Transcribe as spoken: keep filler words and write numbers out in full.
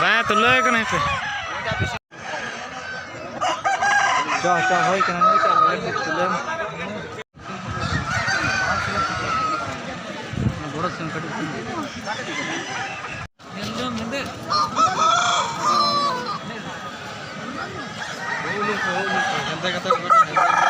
ᱵᱟᱝ ᱛᱩᱞᱟᱹᱣ ᱠᱟᱱᱟ ᱦᱮᱸᱥᱮ᱾ ᱪᱚ, ᱪᱚ, ᱦᱩᱭ ᱠᱟᱱᱟ, ᱦᱩᱭ ᱠᱟᱱᱟ, ᱛᱩᱞᱟᱹᱣ᱾ ᱜᱚᱲᱚ ᱥᱮᱱ ᱠᱟᱹᱴᱤᱡ ᱥᱮᱱ᱾ ᱦᱮᱸᱫᱮ ᱠᱟᱛᱮ ᱠᱟᱹᱴᱤᱡ ᱦᱮᱸᱫᱮ᱾